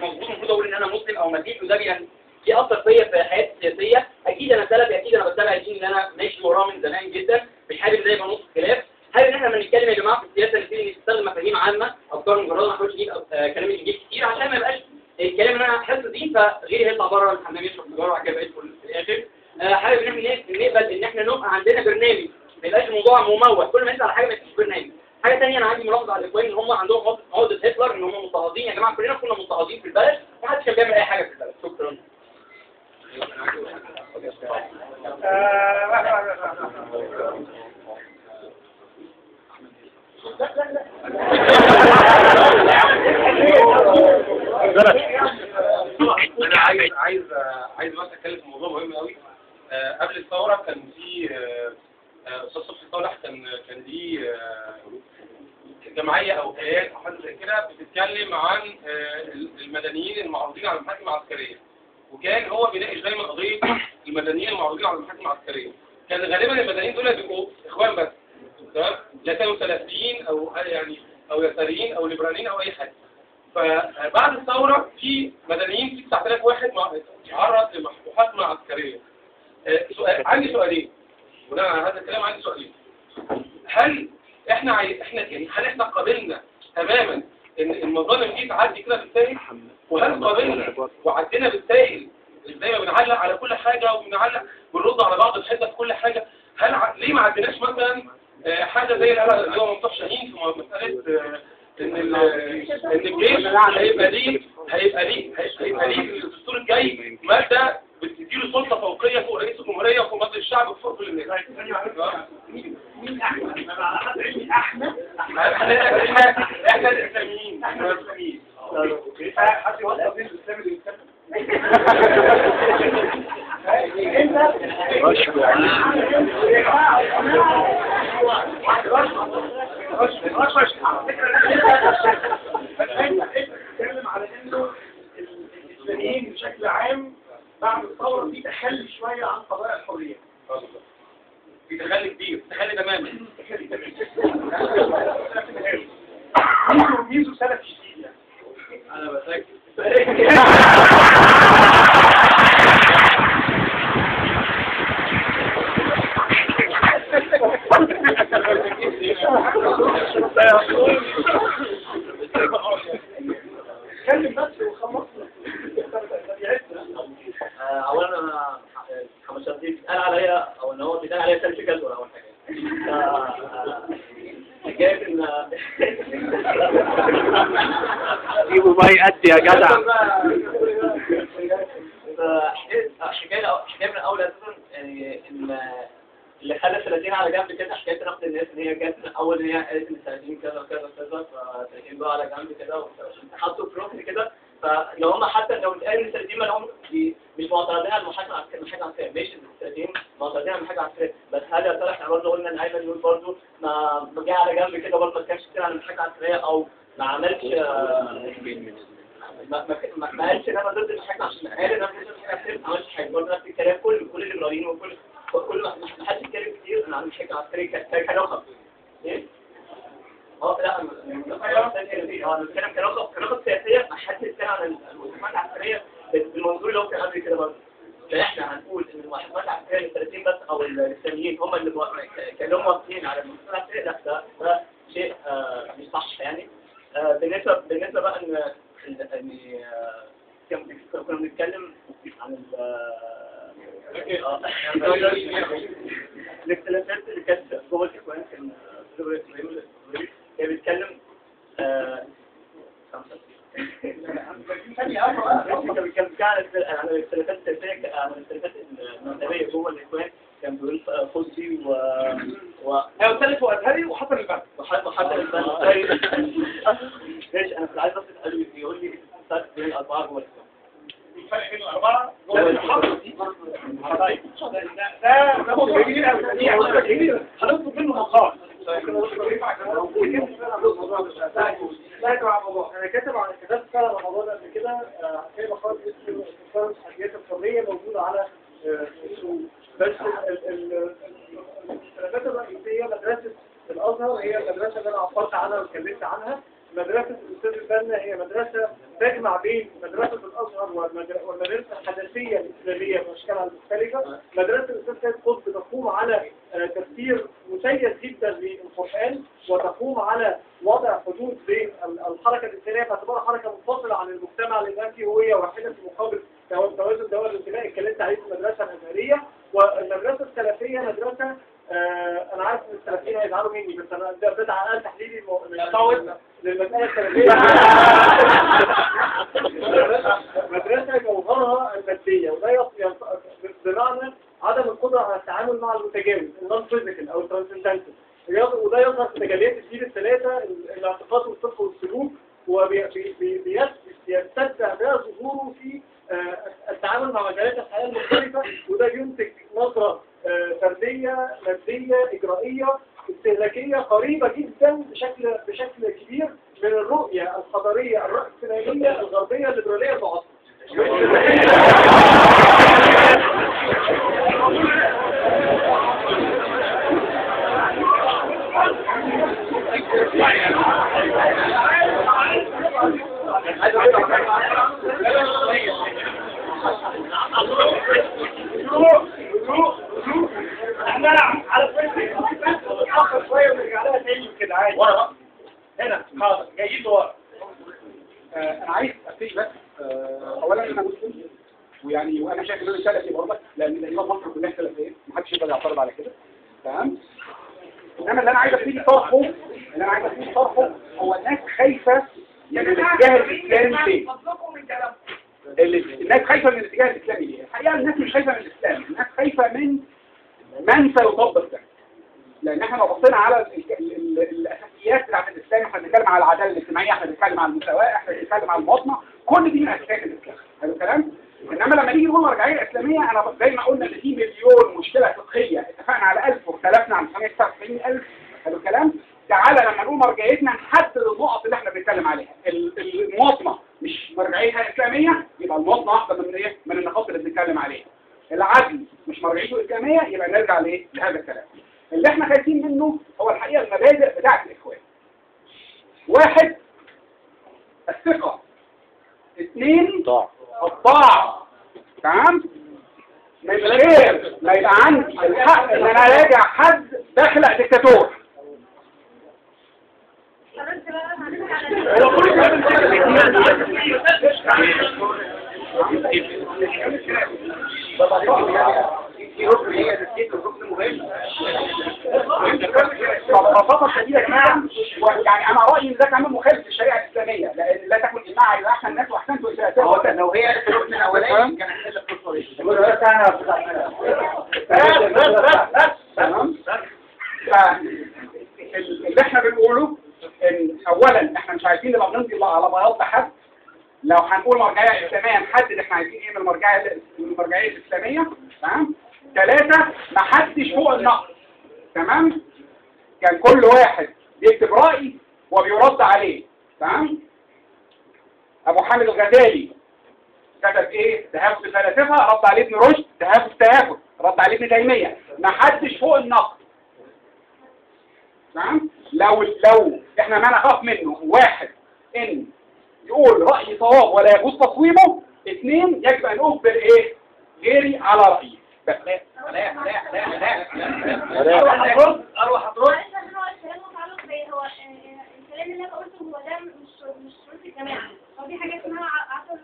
مظبوط، المفروض اقول ان انا مسلم او مسيحي، وده بيأثر فيا في حياتي السياسية. اكيد انا سلفي، اكيد انا بتابع الدين اللي انا ماشي وراه من زمان جدا، مش حابب ده يبقى نص خلاف. حابب ان احنا لما نتكلم يا جماعة في السياسة نبتدي نستخدم مفاهيم عامة، افكار مجرده، ما نحاولش نجيب كلام الانجيل كتير عشان ما يبقاش الكلام اللي انا حاسه دين فغيري هيطلع بره الحمام يشرب سيجارة وبعد كده يدخل في الاخر. حابب ان احنا نقبل ان احنا نبقى عندنا برنامج، ما يبقاش الموضوع مموه، كل ما نسال على حاجة ما يبقاش برنامج. حاجة ثانية انا عندي ملاحظة على الاخوان ان هم عندهم عقده هتلر، ان هم مضطهدين. يا جماعة كلنا كنا مضطهدين في البلد، ما حدش كان بيعمل اي حاجة في البلد. شكرا. انا عايز بس اتكلم في موضوع مهم قوي. قبل الثورة كان في استاذ صبحي صالح كان ليه جمعية او كيان او حاجة زي كده بتتكلم عن المدنيين المعروضين على المحاكم العسكرية، وكان هو بيناقش دايما قضية المدنيين المعروضين على المحاكم العسكرية. كان غالبا المدنيين دول بيبقوا اخوان بس، تمام، لا كانوا سلفيين او يعني او يساريين او ليبراليين او اي حاجة. فبعد الثورة في مدنيين في 9000 واحد تعرض لمحاكمه عسكرية. عندي سؤالين بناء على هذا الكلام، عندي سؤالين. هل احنا يعني هل احنا قابلنا تماما ان المظالم دي تعدي كده بالساهل؟ وهل قابلنا وعدينا بالساهل زي ما بنعلق على كل حاجة وبنعلق بنرد على بعض الحتة في كل حاجة؟ هل ليه ما عديناش مثلا حاجة زي اللي هو ممدوح شاهين في مسالة ان الجيش هيبقى ليه في الدستور الجاي مادة بتديله سلطة فوقيه فوق رئيس الجمهورية وفوق مجلس الشعب وفوق كل الناس؟ مين احمد؟ انا على حد علمي احمد احنا الاسلاميين. احنا الاسلاميين. حد يوصل بين الاسلام والاسلام؟ انت رشوة انت بتتكلم على انه الاسلاميين بشكل عام بعد الثورة في تخلي شوية عن قضايا الحرية. في تخلي كبير، تخلي تماما. تخلي تماما. ميزو سلفي شديد يعني. انا بتاكد. اتكلم بس وخلصنا. اولا انا 15 دي بيتقال عليا او ان هو بيتقال عليا سلفي جدول اول حاجة. حكاية ان جيبوا بقى يأدي يا جدع. حكاية من الاول اساسا يعني ان اللي خلى السلاطين على جنب كده حكاية نقد الناس، ان هي جت من الاول ان هي قالت ان السلاطين كذا وكذا وكذا، فالسلاطين بقى على جنب كده حطوا في ركن كده. فلو هم حتى لو اتقال ان السلاطين ما لهم مش معترضين على المحاكمة العسكرية، المحاكمة العسكرية ماشي، السلاطين معترضين على المحاكمة العسكرية، بس هل يا ترى احنا برضه قلنا ان ايمن نور برضه ما جه على جنب كده برضه ما كانش كتير على المحاكمة العسكرية او ما عملش ما قالش ان انا ضد المحاكمة عشان قال ان انا ضد المحاكمة العسكرية، ما عملش حاجة. برضه نفس الكلام كل الليبراليين وكل ما حدش اتكلم كتير عن المحاكمة العسكرية كنخب. ايه؟ لا انا بتكلم كنخب سياسية، ما حدش اتكلم عن المحاكمات العسكرية بالمنظور اللي هو كان قبل كده برضه. فاحنا هنقول ان المحاكمات العسكرية للثلاثين بس او الاسلاميين هم اللي كانوا موافقين على المحاكمات العسكرية، لا ده شيء مش صح يعني. بالنسبة بقى ان كنا بنتكلم عن الاختلافات اللي كانت جوه الاخوان، كان كان بيتكلم عن الاختلافات السياسية، عن الاختلافات المذهبية جوه الاخوان. كان بيقول قدسي و سلف وازهري وحسن البنا وحسن البنا. طيب ماشي، انا كنت عايز بس اساله يقول لي الفرق بين الاربعة جوه الاخوان. الفرق بين الاربعة جوه الاخوان. طيب ده موضوع كبير قوي، هنطلب منه مقال. انا كاتب عن كتبت فعلا عن الموضوع ده قبل كده، هتلاقي مقال اسمه استثمار تحديات الحرية موجود على السوق. بس الاختلافات الرئيسية مدرسه الازهر هي المدرسة اللي انا عبرت عنها واتكلمت عنها. مدرسة الأستاذ البنا هي مدرسة تجمع بين مدرسة الأزهر والمدرسة الحداثية الإسلامية بأشكالها المختلفة. مدرسة الأستاذ سيد قطب تقوم على تفسير مسيس جدا للقرآن، وتقوم على وضع حدود بين الحركة الإسلامية باعتبارها حركة منفصلة عن المجتمع لأنها في هوية واحدة في مقابل توازن دوائر الانتماء. اتكلمت عليه في المدرسة الأزهرية. والمدرسة السلفية مدرسة أنا عارف إن السلفيين هيزعلوا مني، بس أنا ده على الأقل تحليلي للمسألة السلفية. مدرسة جوهرها المادية، وده بمعنى عدم القدرة على التعامل مع المتجاوز ال non-physical أو ال transcendental، وده يظهر في تجليات الدين الثلاثة، الاعتقاد والفقه والسلوك، وبيستتبع ده ظهوره في التعامل مع مجالات الحياة المختلفة، وده ينتج نظرة فردية مادية إجرائية استهلاكية قريبة جدا بشكل كبير من الرؤية الحضارية الرأسمالية الغربية الليبرالية المعاصرة. احنا على فكرة شوية ونرجع لها تاني كده عادي. ورا بقى هنا حاضر جايين ورا. انا عايز ابتدي بس اولا انا مسلم، ويعني وانا شايف ان انا سلفي برضك، لان تقريبا مصر كلها سلفية، محدش يقدر يعترض على كده، تمام؟ انما اللي انا عايز ابتدي طرحه، هو الناس خايفة من الاتجاه الاسلامي ليه؟ الناس خايفة من الاتجاه الاسلامي ليه؟ الحقيقة الناس مش خايفة من الاسلام، الناس خايفة من سيطبق ده. لان احنا لو بصينا على الاساسيات بتاعت الاسلام، احنا بنتكلم على العدالة الاجتماعية، احنا بنتكلم على المساواة، احنا بنتكلم على المواطنة، كل دي من اساسيات الاسلام. هذا الكلام. انما لما نيجي نقول مرجعية اسلامية، انا زي ما قلنا ان في مليون مشكلة فقهية، اتفقنا على 1000 واختلفنا عن 999,000. هذا الكلام. تعالى لما نقول مرجعيتنا نحدد النقط اللي احنا بنتكلم عليها. المواطنة مش مرجعيتها اسلامية، يبقى المواطنة واحدة من ايه؟ من النقاط اللي بنتكلم عليها. العدل مش مرجعيته اسلامية، يبقى نرجع لايه؟ لهذا الكلام. اللي احنا خايفين منه هو الحقيقة المبادئ بتاعه الاخوان. واحد، الثقة. اثنين، الطاعة. تمام؟ من غير ما يبقى عندي الحق ان انا اراجع حد بخلق ديكتاتور. ببساطة شديدة يا جماعة، يعني انا رايي ان ده كمان مخالف للشريعة الاسلامية، لان لا تكن اجماع الى احسن الناس واحسنت الى لو هي قالت الركن الاولاني كان هتحل القصة دي. بس تمام. اللي احنا بنقوله ان اولا احنا مش عايزين نبقى بنمضي على بياض حد. لو هنقول مرجعية اسلامية نحدد احنا عايزين ايه من المرجعية الاسلامية، تمام؟ ثلاثة، محدش فوق النقد، تمام؟ كان كل واحد بيكتب راي وبيرد عليه، تمام؟ ابو حامد الغزالي كتب ايه؟ تهافت الفلاسفة، رد عليه ابن رشد. تهافت تهافت، رد عليه ابن تيمية. محدش فوق النقد، تمام؟ لو احنا ما نخاف منه، واحد ان يقول رأي صواب ولا يجوز تصويبه، اثنين يجب ان اجبر ايه؟ غيري على رأيي. بس لا لا لا لا لا اروح هترد. معلش عشان هو الكلام متعلق بايه؟ هو الكلام اللي انا قلته هو ده مش شروط الجماعة، هو في حاجة اسمها عصر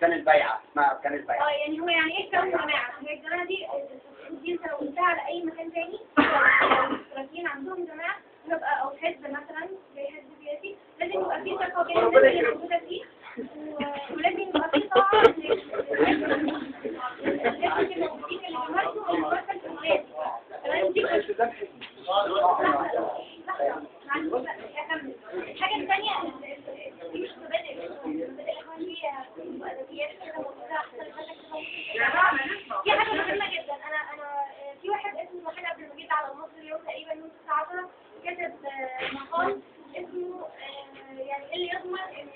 كان البيعة، اسمها كان البيعة. يعني هو يعني ايه كون جماعة؟ هي الجماعة دي الشروط دي انت لو قلتها على اي مكان تاني، الاشتراكيين عندهم جماعة يبقى او حزب مثلا زي حزب سياسي، لازم يبقى فيه ثقة بين الناس اللي موجودة فيه، ولازم يبقى فيه طاعة للناس اللي موجودين اللي بيمارسوا الممارسة الجمهورية دي. تمام؟ دي الحاجة الثانية دي مش مبادئ، مبادئ الاخوان دي وادبيات كده موجودة احسن. في حاجة مهمة جدا، انا في واحد اسمه وحيد عبد المجيد على مصر اليوم تقريبا يوم 9/10 كتب مقال اسمه يعني اللي يضمن ان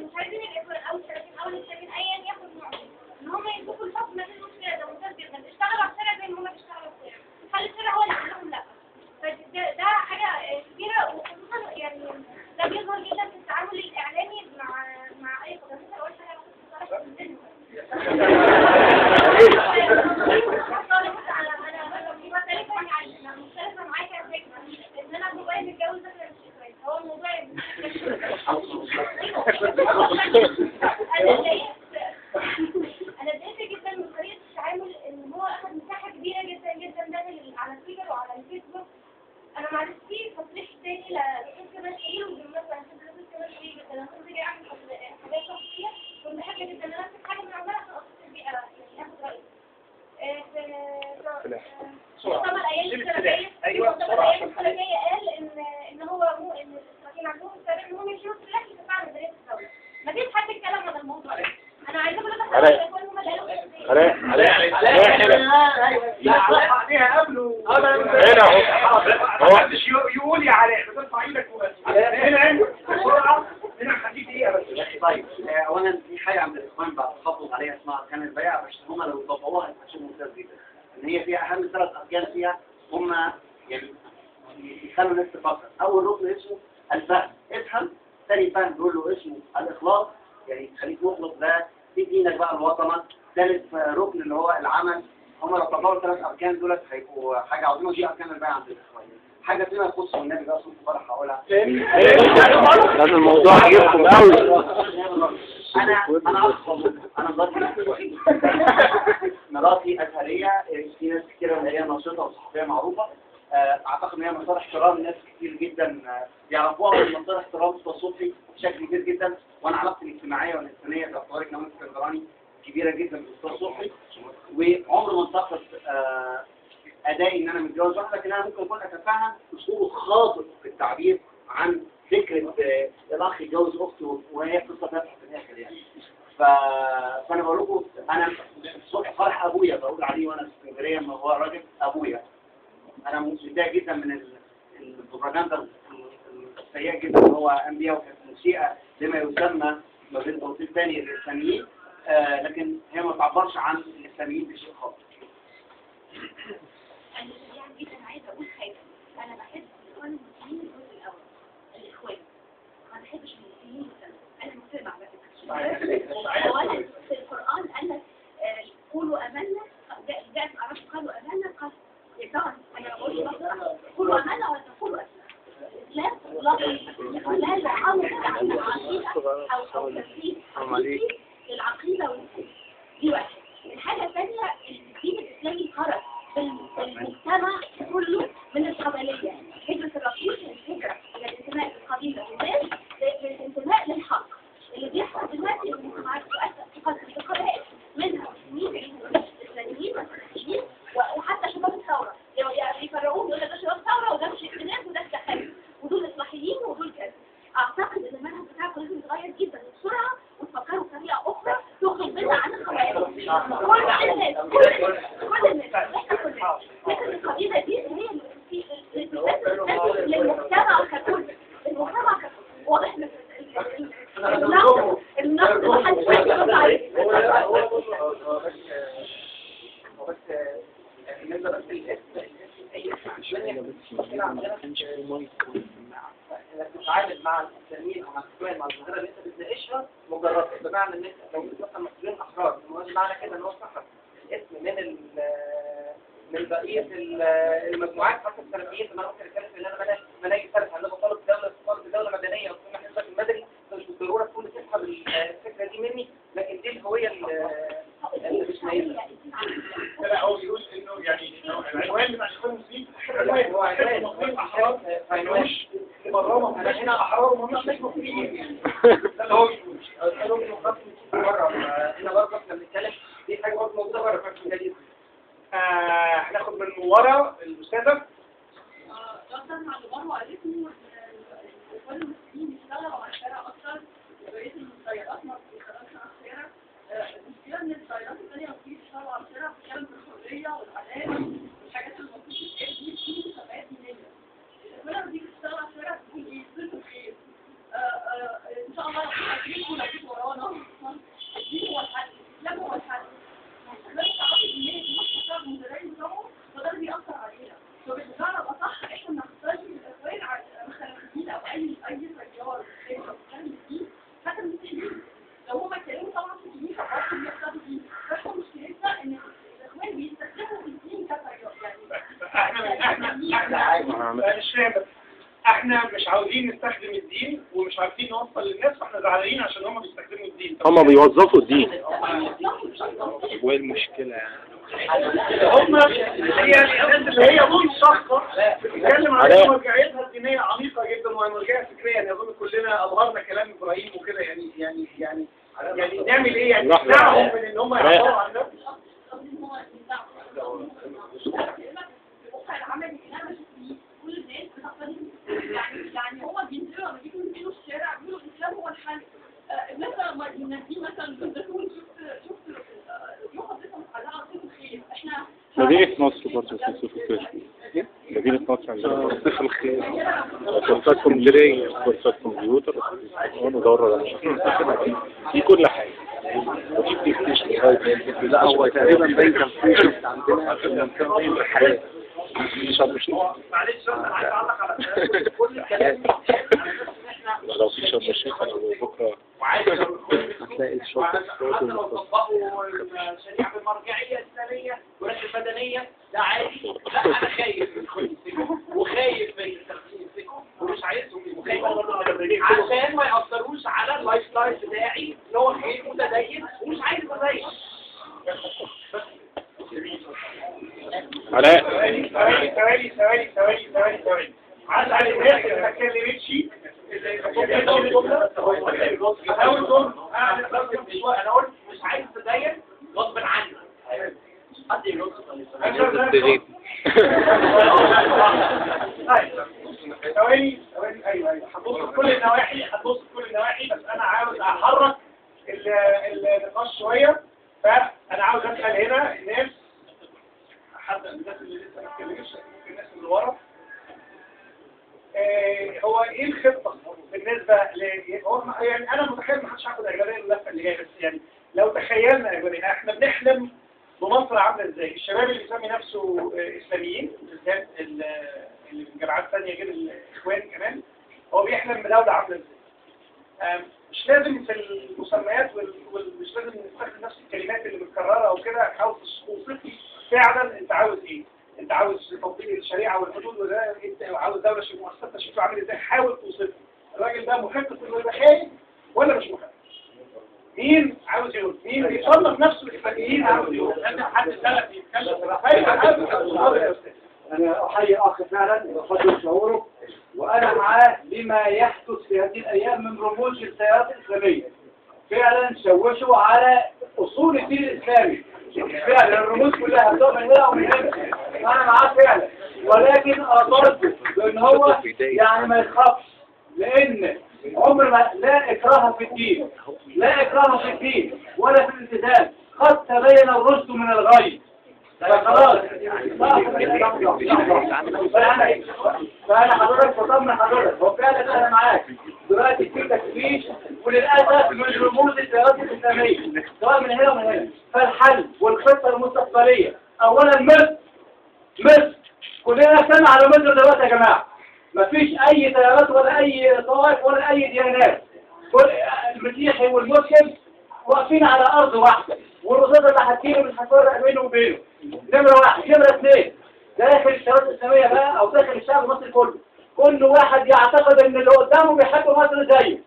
مش عايزين الاخوان او السلفيين او الاسلاميين ايا يكن نوعهم ان هم يمسكوا الحكم، مفيش مشكلة، ده ممتاز جدا، اشتغلوا على الشارع زي ما هم بيشتغلوا في الشارع، خلي الشارع هو اللي يقول لهم لا. فده حاجة كبيرة، وخصوصا يعني ده بيظهر جدا في التعامل الاعلامي مع اي قضية. مثلا اول حاجة انا مختلفة معاك على فكرة ان انا بابايا متجوز انا مش اخوات، هو الموضوع انا اتضايقت جدا من طريقه التعامل ان هو اخذ مساحة كبيرة جدا جدا داخل على تويتر وعلى الفيسبوك. انا معلش في تصريح تاني لرئيس كمال خليل، وبالمناسبة انا بحب رئيس كمال خليل جدا، انا كنت جاي اعمل حاجات شخصية كنت بحب جدا ان انا اكتب حاجة من عندها عشان اتصل بيه يعني اخد رايه. مؤتمر الايام السلفية، مؤتمر الايام السلفية قال ان هو ان الاسرائيليين عندهم استعداد ان هم يشيلوا السلاح للدفاع عن مدنية الدولة. ما فيش حد اتكلم عن الموضوع ده. انا عايزه اقول لك الاخوان هم اللي قالوا علاء علاء علاء عليها قبله هنا اهو، محدش يقول يا علاء بس ارفع ايدك وبس. هنا بسرعة، هنا هديك دقيقة بس. طيب اولا في حاجة عند الاخوان بعد تحفظ عليها اسمها اركان البيع، بس هم لو طبقوها هيبقى شيء ممتاز جدا. ان هي فيها اهم ثلاث اركان فيها هم يعني يخلوا الناس تفكر. اول ركن اسمه الفهم، افهم. ثاني فهم بيقول له اسمه الاخلاص، يعني خليك مخلص ده في دينك بقى لوطنك. ثالث ركن اللي هو العمل. هم لو طبقوا الثلاث اركان دولت هيبقوا حاجة عظيمة. دي اركان البيع عند الاخوان. حاجة فيما يخص النبي بقى صوت فرح هقولها لان الموضوع عجبكم قوي. انا انا مراتي ازهريه، في ناس كتير من هي ناشطة وصحفيه معروفة، اعتقد ان هي مصدر احترام ناس كتير جدا بيعرفوها، من مصدر احترام صوفي بشكل كبير جدا. وانا علاقتي الاجتماعية والانسانية باعتباري كمان اسكندراني كبيرة جدا بالاستاذ صبحي، وعمر ما انتقد ادائي ان انا متجوز واحدة، لكن انا ممكن اكون اتفهم اسلوبه خاطئ في التعبير عن فكرة الاخ يتجوز اخته وهي قصة تافهة في الاخر يعني. فانا بقول لكم انا فرح ابويا بقول عليه وانا في اسكندرية، ما هو راجل ابويا. انا متضايق جدا من البروباجندا السيئة جدا اللي هو قام بيها، وكانت مسيئه لما يسمى ما بين قوسين ثاني الاسلاميين، لكن هي ما تعبرش عن الاسلاميين بشيء خالص. انا سريعا جدا عايزه اقول حاجة، انا بحب الاخوان المسلمين الجزء الاول، الاخوان ما بحبش المسلمين مثلا. انا مسلمة على فكرة. اولا في القران قال لك قولوا امنا، جاءت الاعراب قالوا امنا، قال طبعا انا ما بقولش قولوا امنا ولا قولوا اسلام. الاسلام لا يعوض عن العقيدة او تفسير حقيقي للعقيدة والاسلام. دي واحدة. الحاجة الثانية الدين الاسلامي خرج بالمجتمع كله من القبلية. هجره الرسول كانت هجره من الانتماء للقبيلة والناس للانتماء للحق. اللي بيحصل دلوقتي ان المجتمعات تقسم لقبائل، منها مسلمين اسلاميين مسيحيين وحتى شباب الثورة يعني بيفرقوهم، يقول لك ده شباب ثورة وده مش ائتلاف وده تخلف ودول اصلاحيين ودول كذا. اعتقد ان المنهج بتاعكم لازم يتغير جدا بسرعة وتفكروا بطريقة اخرى تخرج بينا عن القبائل. كل الناس كل الناس احنا كلنا، لكن القبيلة دي هي اللي للمجتمع ككل. المجتمع ككل واضح ان النقد محدش يرد عليه. هو بس بالنسبة بس للاسم، اي اسم انك تتعامل مع الاسلاميين او مع الاخوان مع الظاهرة اللي انت بتناقشها مجرد، بمعنى ان انت لو مثلا مسلمين احرار، معنى كده ان هو سحب الاسم من بقية المجموعات حتى السلفيين. فانا ممكن اتكلم ان انا مناهج سلف، انا بطالب دولة دولة مدنية او تسمى حزبك المدني، فمش بالضرورة تكون تسحب الفكرة دي مني، لكن دي الهوية اللي مش نايمة. لا هو بيقول انه يعني العنوان بتاع الاخوان المسلمين هو عنوان احرار، مش برامج انا هنا احرار ومش مسلمين. ده اللي هو بيقول. بره هنا برضه احنا بنتكلم دي حاجة برضه موجودة بره في. هناخد من ورا الاستاذة. ردا على اللي مروه قالته ان الاخوان المسلمين يشتغلوا على الشارع اكتر، وبقية التيارات ما بتشتغلش على الشارع. المشكلة ان التيارات الثانية ما بتيجي تشتغل على الشارع، بتتكلم في الحرية والعدالة والحاجات اللي المفروض تتقال دي في مسابقات دينية. الاخوان لما بتيجي تشتغل على الشارع بتقول ايه؟ صله الخير، ان شاء الله ربنا يكرمكم لو في احنا مش فاهم، احنا مش عاوزين نستخدم الدين ومش عارفين نوصل للناس، فاحنا زعلانين عشان هم بيستخدموا الدين. هم بيوظفوا الدين. وايه المشكلة يعني؟ هم يعني الناس اللي هي منشقة بتتكلم على مرجعيتها الدينية عميقة جدا ومرجعية فكرية، يعني أظن كلنا أظهرنا كلام إبراهيم وكده، يعني يعني يعني يعني نعمل إيه يعني؟ نمنعهم من إن هم يعبروا عن ده؟ يعني هما بينزلوا لما بيجوا ينزلوا الشارع بيقولوا الإسلام هو الحل. مثلا لما نازلين مثلا بالزيتون، شفت يوحنا لسه متعلقة على صيف الخير. احنا مدينة نصر برضه صيف الخير. مدينة نصر عندنا صيف الخير، كورسات كمبيوتر، كورسات كمبيوتر ودورة في كل حاجة، وفي بلاي ستيشن لغاية. لا هو تقريبا باين كان في شفت عندنا في المنطقة دي الحياة. معلش انا عايز اعلق على كل الكلام. لو في شرم الشيخ انا بكره هتلاقي الشرطة حتى لو طبقوا الشريعة بالمرجعيه الاسلامية ولا المدنية ده عادي. لا انا خايف من الخليج وخايف من التخفيف ومش عايزهم عشان ما ياثروش على ال lifestyle بتاعي اللي هو خير متدين ومش عايز اتدين. علاء ثواني ثواني ثواني ثواني ثواني ثواني، عايز على الناس اللي ما اتكلمتش. انا قلت مش عايز اتدين غصب عني. حد يرد؟ ثواني ثواني، ايوه ايوه، هتبص في كل النواحي، هتبص في كل النواحي، بس انا عاوز احرك النقاش شوية. فانا عاوز اسال هنا الناس، حد الناس اللي لسه ما اتكلمتش، الناس اللي ورا، هو ايه الخطة بالنسبة ل يعني انا متخيل ما حدش هياخد اغلبية اللفة اللي جاية، بس يعني لو تخيلنا اغلبية، احنا بنحلم بمصر عامله ازاي؟ الشباب اللي بيسمي نفسه اسلاميين بالذات اللي من جامعات ثانية غير الاخوان كمان، هو بيحلم بدولة عامله ازاي؟ مش لازم في المسميات ومش لازم نستخدم نفس الكلمات اللي متكررة او كده. حاول توصف فعلا انت عاوز ايه؟ انت عاوز تطبيق الشريعة والحدود وده، انت عاوز دولة مؤسسة شكلها عامل ازاي؟ حاول توصفه. الراجل ده محق في انه يبقى خايف ولا مش محق؟ مين عاوز يقول؟ مين بيصنف نفسه الاسلاميين عاوز يقول؟ لازم حد سلفي يتكلم. انا احيي اخ فعلا بفضل شعوره، وانا معاه لما يحدث في هذه الايام من رموز التيارات الاسلامية. فعلا شوشوا على اصول الدين الاسلامي، فعلا الرموز كلها بتقع من هنا ومن هنا. انا معاه فعلا، ولكن اطالبه بان هو يعني ما يخافش، لان عمر ما لا اكراه في الدين، لا اكراه في الدين ولا في الالتزام. قد تبين الرشد من الغي. فخلاص فانا حضرتك بطمن حضرتك، هو فعلا انا معاك دلوقتي في تكفيش، وللاسف من رموز التيارات الاسلامية سواء من هنا ومن هنا. فالحل والخطه المستقبلية اولا مصر، مصر كلنا سمع على مصر دلوقتي يا جماعة، مفيش اي تيارات ولا اي طوائف ولا اي ديانات، كل المسيحي والمسلم واقفين على ارض واحدة، والرصاصه اللي هتجيله مش هتفرق بينه وبينه. نمره واحد. نمره اثنين، داخل الشباب الاسلامية بقى او داخل الشعب المصري كله، كل واحد يعتقد ان اللي قدامه بيحب مصر زيه.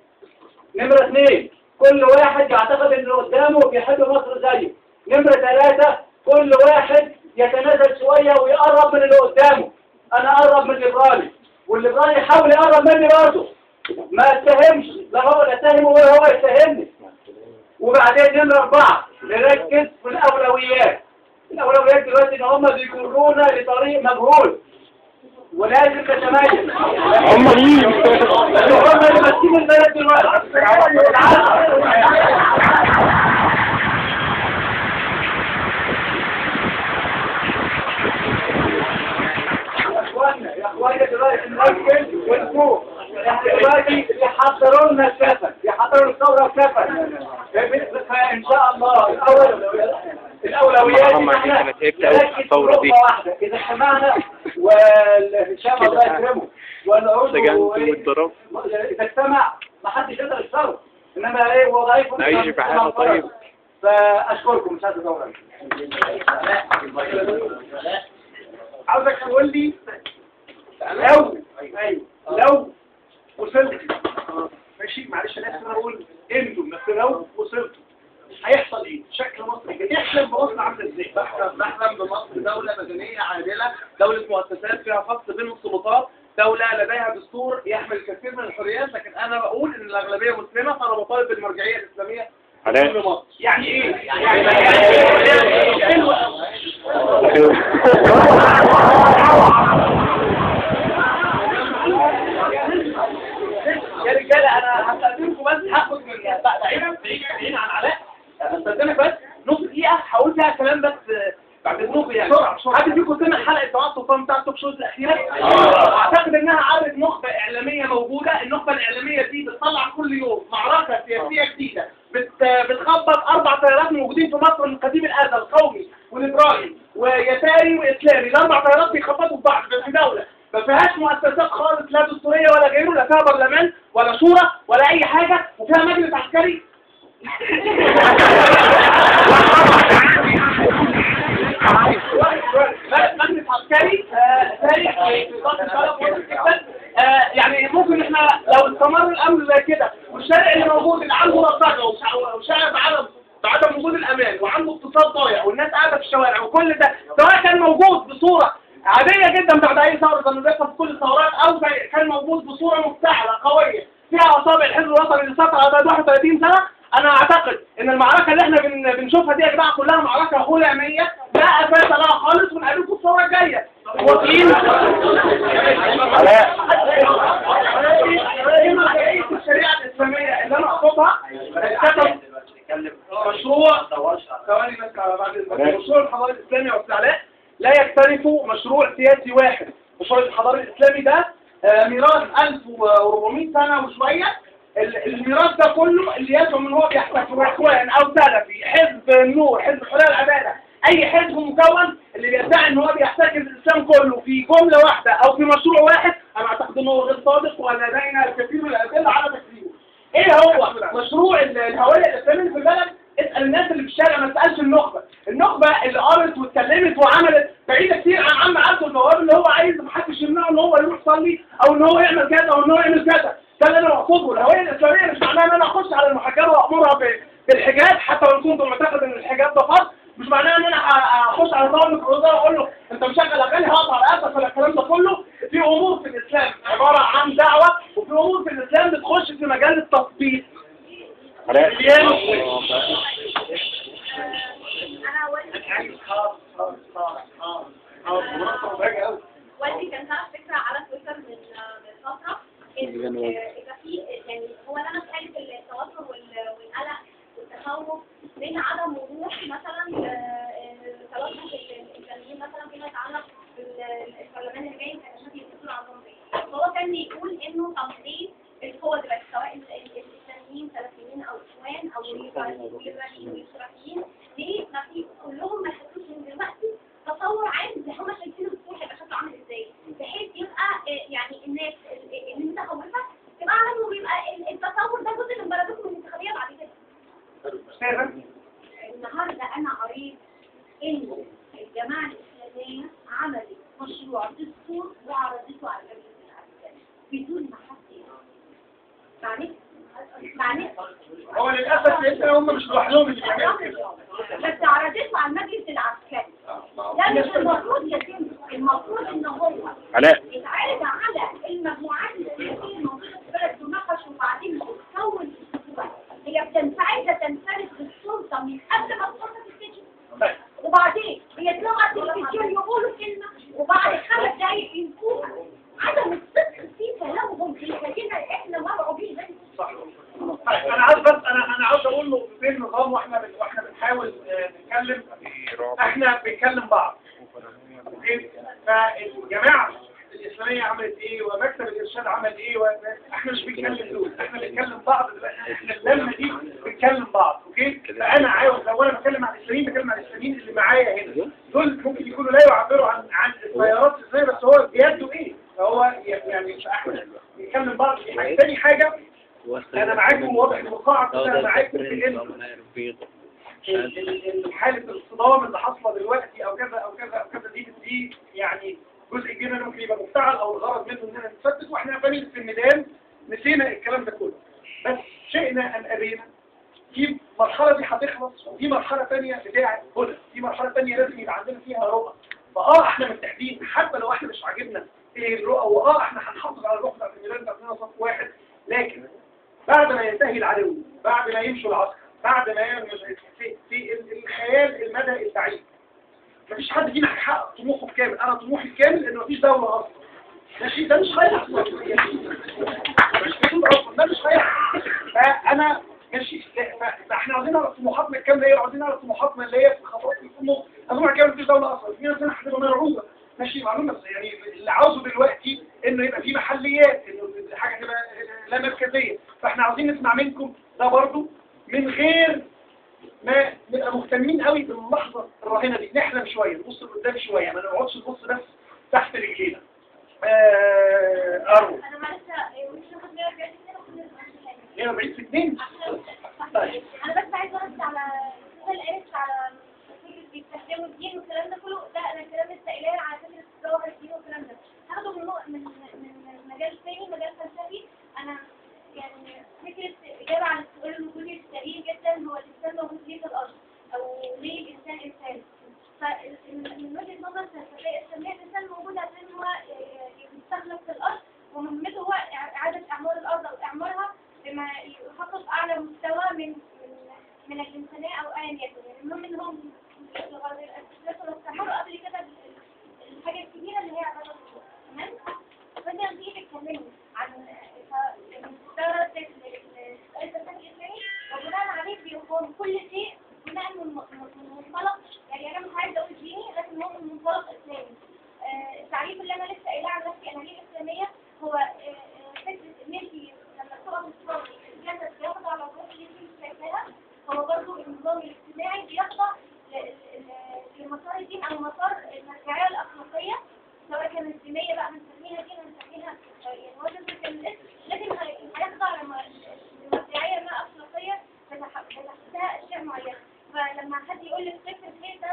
نمره اثنين، كل واحد يعتقد ان اللي قدامه بيحب مصر زيه. نمره ثلاثة، كل واحد يتنازل شوية ويقرب من اللي قدامه. انا اقرب من الليبرالي، والليبرالي يحاول يقرب مني برضه، ما اتهمش، لا هو لا اتهمه ولا هو يتهمني. وبعدين نمرة 4، نركز في الأولويات. الأولويات دلوقتي إن هم بيجرونا لطريق مجهول، ولازم نتميز. هم مين؟ هم اللي ماسكين البلد دلوقتي. يا إخوانا يا إخوانا دلوقتي نركز ونفوق. احنا دلوقتي بيحضروا لنا الكفن، بيحضروا الثورة الكفن. فإن شاء الله الأولويات إن احنا نركز في نقطة واحدة. إذا اجتمعنا والهشام الله يكرمه والعود إذا اجتمع ما حدش يقدر يكسره، إنما إيه هو ضعيف. نعيش في حالة طيب. فأشكركم، مش عايز أطول. عاوزك تقول لي لو ايوه لو وصلت، ماشي، معلش انا اسف انا اقول انتم، بس لو وصلتوا هيحصل ايه؟ شكل مصر بتحلم بمصر عامله ازاي؟ بحلم بمصر دولة مدنية عادلة، دولة مؤسسات فيها فصل بين السلطات، دولة لديها دستور يحمل الكثير من الحريات، لكن انا بقول ان الاغلبية مسلمة، فانا بطالب بالمرجعية الاسلامية في كل مصر. يعني ايه؟ يعني حلو قوي. يا رجالة انا هستأذنكم بس، هاخد من بعيد عن علاء، هستأذنك بس نص دقيقة هقول فيها كلام بس بعد اذنكم يعني. حد فيكم سمع حلقة دعاء سلطان بتاع ال talk shows الأخيرة؟ أعتقد إنها عرضت نخبة إعلامية موجودة، النخبة الإعلامية دي بتطلع كل يوم معركة سياسية جديدة، بتخبط 4 تيارات موجودين في مصر من قديم الأزل، قومي وليبرالي ويساري وإسلامي، ال4 تيارات بيخبطوا في بعض في دولة ما فيهاش مؤسسات خالص، لا دستورية ولا غيره، لا فيها برلمان ولا شورى ولا أي حاجة، وفيها مجلس عسكري. مجلس عسكري سارح في ضغط البلد جدا. يعني ممكن احنا لو استمر الامر زي كده، والشارع اللي موجود اللي عنده بلطجه وشارع بعدم وجود الامان وعنده اقتصاد ضايع والناس قاعدة في الشوارع وكل ده، سواء كان موجود بصورة عادية جدا بعد اي ثورة زي ما بيحصل في كل الثورات، او كان موجود بصورة مفتعله قوية فيها اصابع الحزب الوطني اللي سيطر على بعد 31 سنة. انا اعتقد ان المعركة اللي احنا بنشوفها دي يا جماعة كلها معركة هلاميه لا اساس لها خالص، ونقابلكم الثورة الجاية. موافقين؟ الشريعة الاسلامية اللي انا اقصدها مشروع، ثواني بس على بعد مشروع الحضاري الاسلامي واستعلاء لا يختلف مشروع سياسي واحد. مشروع الحضاري الاسلامي ده ميراث 1400 سنة وشوية. الميراث ده كله اللي يزعم ان هو بيحتفل اخوان او سلفي، حزب النور، حزب الحرية والعدالة، اي حزب مكون اللي بيدعي ان هو بيحتكر الاسلام كله في جملة واحدة او في مشروع واحد، انا اعتقد ان هو غير صادق ولدينا الكثير من الادلة على تكذيبه. ايه هو مشروع الهوية الاسلامية في البلد؟ اسال الناس اللي في الشارع، ما تسالش النخبة. النخبة اللي قرت واتكلمت وعملت بعيدة كتير عن عم عبده البواب اللي هو عايز محدش يمنعه ان هو يروح يصلي او ان هو يعمل كذا او ان هو يعمل كذا. ده اللي انا بقصده. الهوية الاسلامية مش معناها ان انا اخش على المحجبه وامرها بالحجاب حتى لو كنت معتقد ان الحجاب ده فرض، مش معناها ان انا اخش على طالب الوزارة واقول له انت مشغل اغاني هقطع رقبتك ولا الكلام ده كله. في امور في الاسلام عبارة عن دعوه، وفي امور في الاسلام بتخش في مجال التطبيق. انا والدي كان طرح فكرة على تويتر من فترة ان يبقى في، يعني هو انا في حاله التوتر والقلق والتخوف من عدم وضوح مثلا توجه الاسلاميين مثلا فيما يتعلق بالبرلمان اللي جاي عشان يتصلوا على التنظيم. فهو كان بيقول انه طب ليه القوة دلوقتي سواء الاسلاميين سلفيين او اخوان او الليبراليين والاشتراكيين، ليه ما في كلهم ما يحطوش من دلوقتي تصور عام زي هم شايفين الدستور هيبقى شكله عامل ازاي، بحيث يبقى يعني الناس اللي متخوفه تبقى عارفه، ويبقى التصور ده جزء من بلدكم الانتخابية بعد كده. النهارده انا قريت ان الجماعة الاسلامية عملت مشروع دستور وعرضته على المجلس العسكري بدون ما حد يعرف. معلش هو للاسف لسه هم مش لوحدهم اللي بيعملوا كده، بس عرضته على المجلس العسكري. ده مش المفروض يتم، المفروض ان هو يتعرض على المجموعات السياسية الموجودة في البلد تناقش وبعدين تتكون. هي عايزه تنفرد بالسلطة من قبل ما السلطة تبتدي، وبعدين بيطلعوا على التلفزيون يقولوا كلمة وبعد 5 دقايق ينفوها. عدم الصدق في كلامهم بيخلينا احنا مرعوبين. صح. طيب انا عاوز بس انا عاوز اقول نقطتين نظام واحنا بنحاول نتكلم، احنا بنكلم بعض. okay؟ فالجماعه الاسلامية عملت ايه ومكتب الارشاد عمل ايه، احنا مش بنتكلم دول، احنا بنتكلم بعض دلوقتي، احنا اللمة دي بنتكلم بعض. okay؟ فانا عاوز لو انا بتكلم عن الاسلاميين بتكلم عن الاسلاميين اللي معايا هنا، دول ممكن يكونوا لا يعبروا عن التيارات الاسلامية، بس هو بيده ايه؟ فهو يعني احنا بنتكلم بعض. دي حاجة. ثاني حاجة انا معاكم، واضح ان القاعة كلها معاكم في ان حاله الصدام اللي حاصله دلوقتي او كذا او كذا او كذا، دي يعني جزء كبير منه ممكن يبقى مفتعل او الغرض منه اننا نتفتت، واحنا فاهمين في الميدان نسينا الكلام ده كله. بس شئنا ان ابينا، في مرحلة دي هتخلص وفي مرحلة ثانية بتاعه هنا، في مرحلة ثانية لازم يبقى عندنا فيها رؤى. احنا متحدين حتى لو احنا مش عاجبنا ايه الرؤى، احنا هنحافظ على الروح بتاعت الميدان بتاعتنا صف واحد، لكن بعد ما ينتهي العدو، بعد ما يمشوا العسكر، بعد ما يعمل في الخيال المدى البعيد، مفيش حد فينا هيحقق طموحه الكامل. انا طموحي الكامل انه مفيش دولة اصلا، ماشي، ده مش هيحصل، مش موجود اصلا، ده مش هيحصل. فانا ماشي، فاحنا عاوزين نعرف طموحاتنا الكاملة ايه، وعاوزين نعرف طموحاتنا اللي هي في الخطوات اللي في النص. طموح الكامل مفيش دولة اصلا، في ناس هتبقى مرعوبه، ماشي، معلومة. بس يعني اللي عاوزه دلوقتي انه يبقى في محليات، انه حاجة تبقى لا مركزية. فاحنا عاوزين نسمع منكم ده برضو من غير ما نبقى مهتمين قوي باللحظة الراهنة دي، نحلم شوية، نبص لقدام شوية، ما نقعدش نبص بس تحت رجلينا. اروى انا معلش مش هاخد 140 في 2. طيب انا بس عايزه ارد على اللي قالت على فكرة بيستخدموا الدين والكلام ده كله. ده انا الكلام لسه قايلاه على فكرة ظواهر الدين والكلام ده، هاخده من مجال ثاني، مجال فلسفي. انا يعني فكرة اجابه على السؤال الوجودي السريع جدا، هو الانسان موجود ليه في الارض او ليه الانسان انسان؟ فمن وجهه نظر الفلسفية الاسلامية الانسان موجود عشان هو يستخلف في الارض، ومهمته هو اعاده اعمار الارض او اعمارها بما يحقق اعلى مستوى من من الانسانية او ايا يكن. يعني المهم ان هم استعمروا قبل كده الحاجة الكبيرة اللي هي عبارة عن، تمام؟ فانت لما تيجي تتكلمي عن الفلسفة الاسلامي وبناء عليه بيقوم كل شيء بناء من منطلق، يعني انا مش عايزه اقول ديني لكن هو من منطلق اسلامي. التعريف اللي انا لسه قايلاه عن نفسي انا ليه اسلامية، هو فكرة ان انت لما تقف تصلي الجسد بيخضع للروح اللي انت مش شايفاها، هو برضه النظام الاجتماعي بيخضع لمسار الدين او مسار المرجعية الاخلاقية، سواء كانت دينية بقى هنسميها دين هنسميها يعني هو ده كان الاسم، لكن هيخضع لمرجعيه ما اخلاقية بتحتها اشياء معينة. فلما حد يقول لك فكر خير ده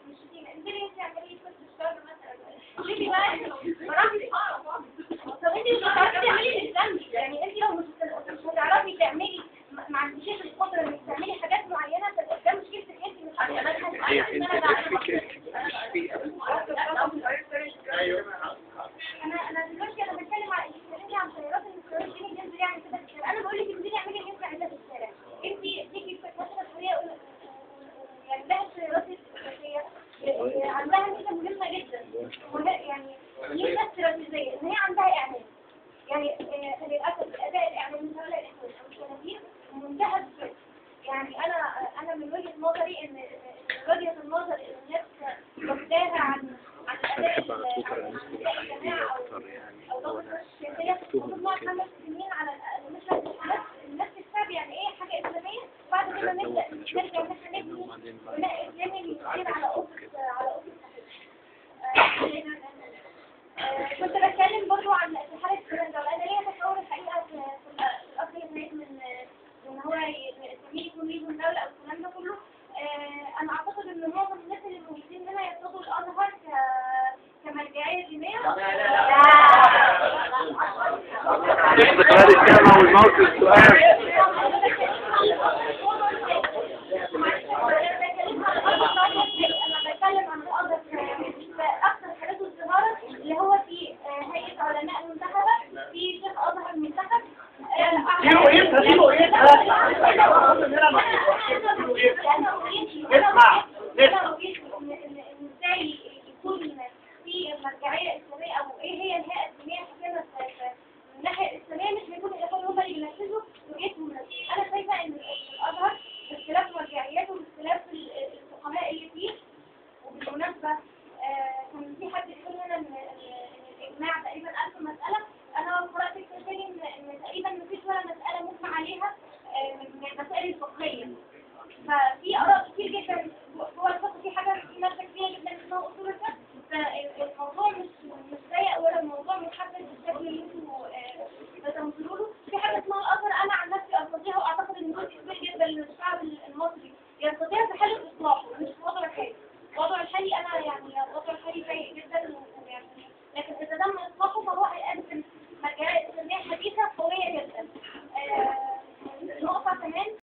مش دين، انزلي انت اعملي فكر الشر مثلا، شوفي بقى براحتك. طب انت مش هتعرفي تعملي الاسلام، يعني انت لو مش هتعرفي تعملي، ما عندكيش القدرة انك تعملي حاجات معينة، فده مشكلتك انت، مش انا دلوقتي انا بتكلم على بتكلمي عن تيارات الانفلونزا الديني بينزل يعمل كده في الشارع. انا بقول لك انزلي اعملي اللي انت عايزاه في الشارع، انت ليكي مثلا حرية، يعني لها التيارات السياسية عندها ميزة مهمة جدا، يعني ميزة استراتيجية ان هي عندها اعلام. يعني للاسف الاداء الاعلامي سواء الاخوان او السلفيين منتهى السوء. يعني انا من وجهه نظري ان وجهه النظر اللي الناس واخداها عن اداء الجماعة او ضغط السياسية، المفروض نقعد 5 سنين على الاقل نشرح الناس الشعب يعني ايه حاجة اسلامية، بعد كده نبدا نرجع ان احنا نبني بناء اسلامي يصير على اسس صحيحه. كنت بتكلم برضو عن حالة الكلام ده، وأنا ليا تصور الحقيقة في الأخ اللي من إن هو يسميه يكون ليه دولة أو الكلام ده كله. أنا أعتقد إن معظم الناس اللي موجودين هنا يرفضوا الأزهر كمرجعية دينية. لا.